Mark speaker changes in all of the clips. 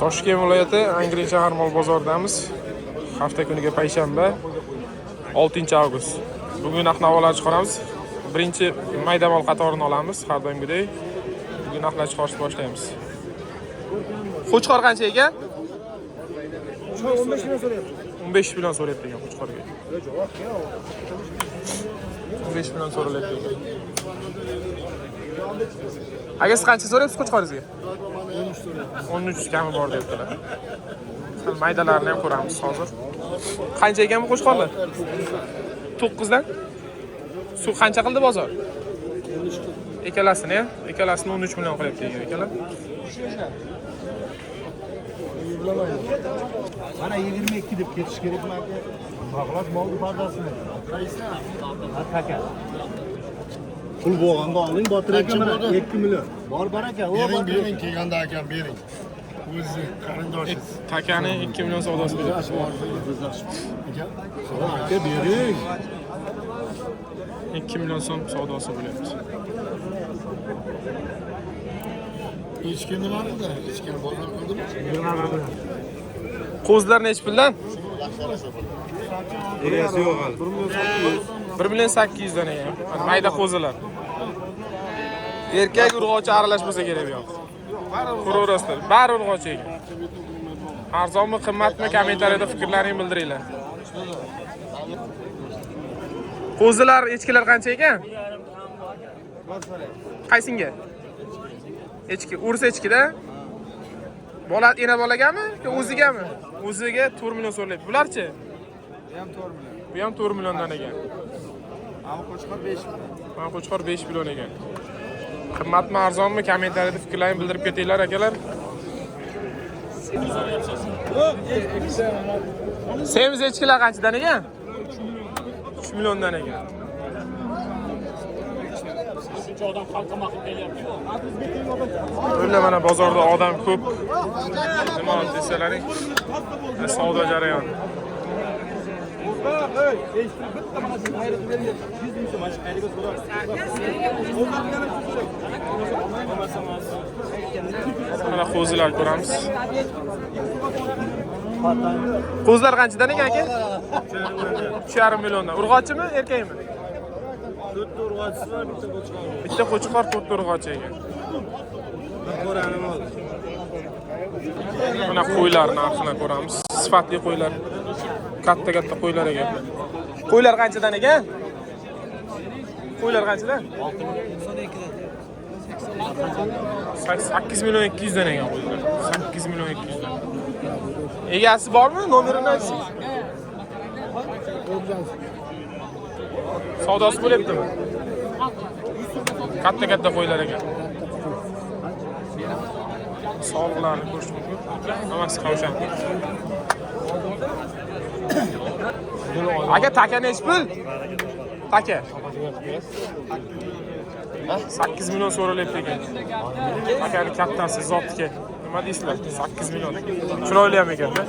Speaker 1: Toshkent viloyati Angren shahar mol bozoridamiz. Hafta kuniga payshanba, 6-avgust. Bugun narx-navolar chiqaramiz. Birinchi mayda mol qatorini olamiz har doimgidek. Bugun narxlar chiqarishni boshlaymiz. Qo'chqor qancha ekan?
Speaker 2: 15 million so'rayapti.
Speaker 1: 15 million so'rayapti ekan qo'chqorga. 15 million so'ralyapti ekan. Aka, siz qancha so'rayapsiz qo'chqoringizga? 13 kami bor deyaptilar. Sal maydalarini ham ko'ramiz hozir. Qancha ekan bu qo'chqorlar? 9 dan? Suv qancha qildi bozor? Ikkalasini ham, ikkalasini 13 million qilyapti ekan akalar.
Speaker 2: Mana 22 deb ketish kerakmi aka? Bog'lash molni pardasini. Ha, taka. Pul bo'lganda oling, Botir aka, mana 2 million. Bor baraka, o
Speaker 3: Bering,
Speaker 2: Botir.
Speaker 3: bering, kelganda akam bering. O'zi qarindoshingiz.
Speaker 1: Takani 2 million savdosi bo'lyapti.
Speaker 3: Aka, aka bering.
Speaker 1: 2 million so'm savdosi bo'lyapti.
Speaker 3: Echki nima qildi? Echkini bozor qildimi?
Speaker 1: Qo'zilar nechi puldan?
Speaker 2: Egasi yo'q hali.
Speaker 1: 1 million 800 dan ekan. Mana mayda qo'zilar. Erkak urg'ochi aralash bo'lsa kerak bu yoq. Ko'raverasizlar. Bari urg'ochi ekan. Arzonmi, qimmatmi kommentariyada fikrlaringni bildiringlar. Qo'zilar, echkilar qancha ekan? Qaysinga? Echki, o'ris echkida. Bola ena bolagami yo o'zigami? O'ziga 4 million so'rayapti. Bularchi?
Speaker 2: Bu ham 4 million.
Speaker 1: Bu ham 4 milliondan ekan.
Speaker 2: Amma qo'chqor 5 million.
Speaker 1: Mana qo'chqor 5 million ekan. Qimmatmi, arzonmi? Kommentariyada fikrlaringni bildirib ketinglar akalar. Semiz echkilar qanchadan ekan? 3 milliondan ekan. O'lla mana bozorda odam ko'p. Nima desalaring, savdo jarayoni. Mana qo'zilar ko'ramiz. Qo'zilar qanchadan ekan aka? 3,5 milliondan. Urg'ochimi, erkakmi?
Speaker 2: 4 ta urg'ochisi bor, bitta qo'chqor.
Speaker 1: Bitta qo'chqor, 4 ta urg'ochi ekan.
Speaker 2: Bir qo'rani mol.
Speaker 1: Mana qo'ylar narxini ko'ramiz. Sifatli qo'ylar. Katta-katta qo'ylar ekan. Qo'ylar qanchadan ekan? Qo'ylar qanchadan? 8 million 200 dan ekan qo'ylar. 8 million 200 dan. Egasi bormi? Nomerini aytsangiz. Savdosi bo'lyaptimi? Katta-katta qo'ylar ekan. Soliqlarni ko'rish mumkin. Hammasi qavshan. Aka, taka nechi pul? Taka. 8 million so'ralyapti ekan. Takani kattasi zotga. Nima deysizlar? 8 million. Chiroyli ham ekanda.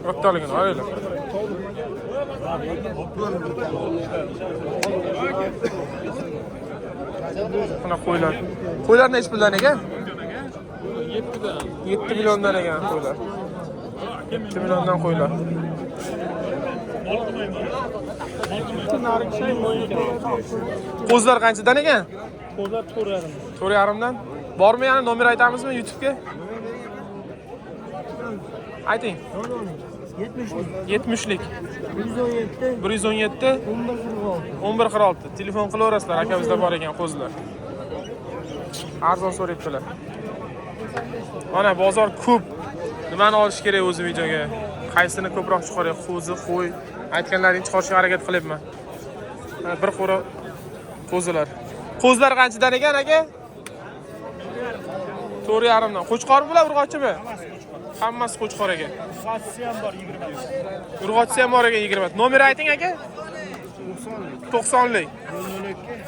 Speaker 1: O'ptaligini olinglar. Mana qo'ylar. Qo'ylar nechi puldan ekan? 7 milliondan ekan qo'ylar. 7 milliondan qo'ylar. Qo'zilar qanchadan ekan?
Speaker 4: Qo'zlar 4,5.
Speaker 1: 4,5 dan. Bormi yana nomer aytamizmi YouTube'ga? Ayting. 70lik.
Speaker 4: 117
Speaker 1: 117
Speaker 4: 1146.
Speaker 1: 1146. Telefon qilaverasizlar, akamizda bor ekan qo'zilar. Arzon so'rayaptilar. Mana bozor ko'p. Nimani olish kerak o'zi videoga? Qaysini ko'proq chiqaray? Qo'zi, qo'y. Aytganlaringni chiqarishga harakat qilyapman. Mana bir qo'ra qo'zilar. Qo'zilar qanchadan ekan aka? 4,5 dan. Qo'chqor bular urg'ochimi? Hammasi qo'chqor ekan.
Speaker 4: Urg'ochisi ham bor 20.
Speaker 1: Urg'ochisi ham bor ekan 20. Nomer ayting aka. 90lik.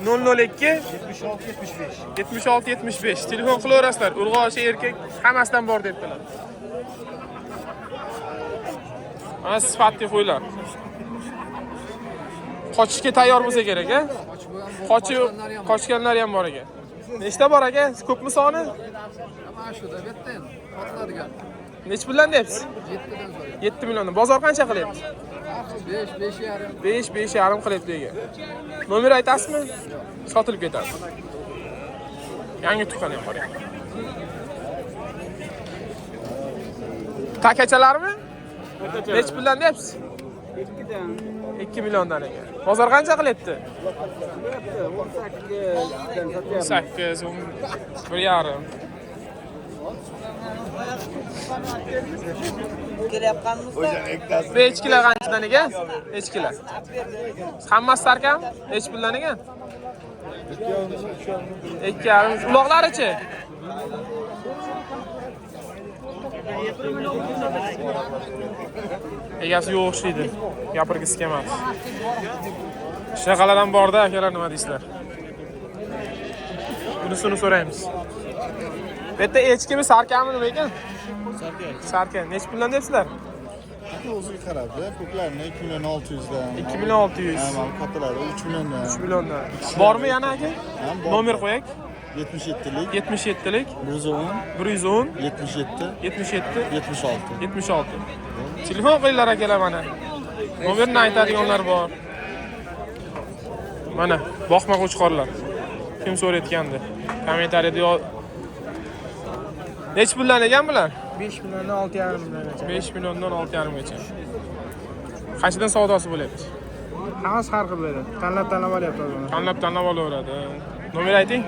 Speaker 1: 002
Speaker 2: 76 75.
Speaker 1: 76 75. Telefon qilaverasizlar. Urg'ochi, erkak hammasidan bor debdilar. Mana sifatli qo'ylar. Qochishga tayyor bo'lsa kerak, a? Qochib qochganlar ham bor ekan. Nechta bor aka? Ko'pmi soni?
Speaker 3: Mana shu da bitta endi. Sotiladigan.
Speaker 1: Nechi puldan deyapsiz?
Speaker 3: 7dan so'rayapti.
Speaker 1: 7 milliondan. Bozor qancha qilyapti?
Speaker 3: 5, 5,5.
Speaker 1: 5, 5,5 qilyapti ekan. Nomer aytasizmi? Sotilib ketadi. Yangi tuqqan ham bor ekan. Takachalarmi? Nechi puldan deyapsiz? 2 milliondan ekan. Bozor qancha qilyapti? 18, 1,5. Bu echkilar qanchadan ekan? Echkilar. Hammasi sarkam? Nechi puldan ekan? 2,5. Uloqlarichi? Egasi yo'q o'xshaydi. Gapirgisi kelmadi. Shunaqalar ham borda, akalar, nima deysizlar? Bunisini so'raymiz. Bu yerda echkimi, sarkami nima ekan? Sarka. Sarka. Nechi puldan deyapsizlar?
Speaker 3: O'ziga qarab-da, ko'plarini 2 million 600 dan.
Speaker 1: 2 million 600.
Speaker 3: Ha, mana kattalari 3 milliondan.
Speaker 1: 3 milliondan. Bormi yana aka? Nomer qo'yak.
Speaker 3: 77lik,
Speaker 1: 77lik,
Speaker 3: 110,
Speaker 1: 110,
Speaker 3: 77,
Speaker 1: 77,
Speaker 3: 76.
Speaker 1: 76. Telefon qilinglar akalar mana. Nomerini aytadiganlar bor. Mana boqma qo'chqorlar. Kim so'rayotgandi? Kommentariyada yo. Nechi puldan ekan bular?
Speaker 4: 5 milliondan 6,5 milliongacha.
Speaker 1: 5 milliondan 6,5 gacha. Qanchadan savdosi bo'lyapti?
Speaker 4: Hammasi har xil bo'ladi. Tanlab-tanlab olyapti odamlar.
Speaker 1: Tanlab-tanlab olaveradi. Nomer ayting.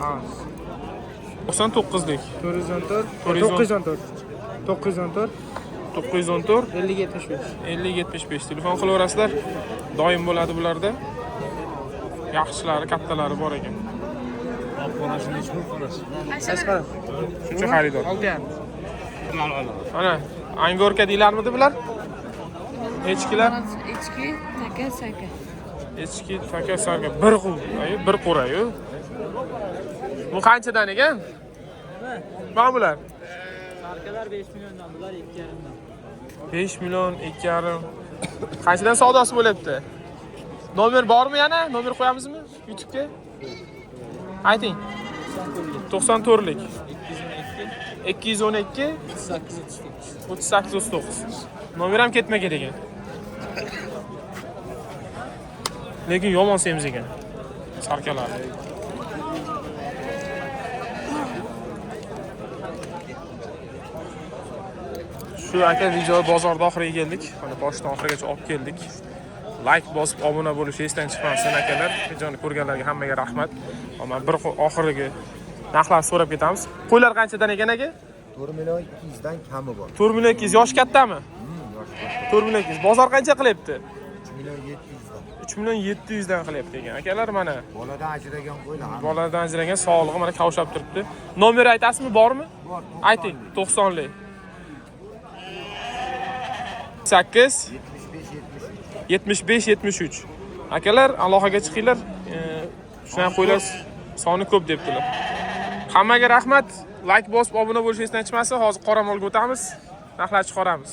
Speaker 4: Ha.
Speaker 1: 99lik
Speaker 4: 414
Speaker 1: 414
Speaker 4: 914 914
Speaker 1: 914
Speaker 4: 50 75.
Speaker 1: 50 75. Telefon qilaverasizlar. Doim bo'ladi bularda. Yaxshilari, kattalari bor ekan. Shuncha xaridor.
Speaker 4: 6,5.
Speaker 1: Mana angorka deylarmidi bular? Echkilar?
Speaker 5: Echki, taka, saka.
Speaker 1: Echki, taka, saka. Bir qu, ayu, bir qurayu. Bu qanchadan ekan? Mana bular.
Speaker 4: Sarkalar 5 milliondan, bular 2,5dan.
Speaker 1: 5 million 2,5. Qanchadan savdosi bo'lyapti? Nomer bormi yana? Nomer qo'yamizmi YouTube'ga? Ayting. 94lik. 212 38 39. Nomer ham ketma-ket ekan. Lekin yomon semiz ekan. Sarkalar. Shu aka video bozorda oxiriga keldik. Mana boshidan oxirigacha olib keldik. Like bosib obuna bo'lish esdan chiqmasin akalar. Videoni ko'rganlarga hammaga rahmat. Mana bir oxirgi narxlarni so'rab ketamiz. Qo'ylar qanchadan ekan aka?
Speaker 2: 4 million 200 dan kami bor.
Speaker 1: 4 million 200. Yosh kattami? 4 million 200. Bozor qancha qilyapti?
Speaker 2: 3 million 700 dan.
Speaker 1: 3 million 700 dan qilyapti ekan. Akalar mana
Speaker 2: Boladan ajragan qo'ylar.
Speaker 1: boladan ajragan sog'lig'i mana kavshab turibdi. Nomer aytasizmi, bormi?
Speaker 2: Bor.
Speaker 1: Ayting, 90lik. 8
Speaker 2: 75 73.
Speaker 1: 75 73. Akalar, aloqaga chiqinglar. Shunaqa qo'ylar soni ko'p debdilar. Hammaga rahmat. Like bosib obuna bo'lish esdan chiqmasin. Hozir qoramolga o'tamiz. Narxlar chiqaramiz.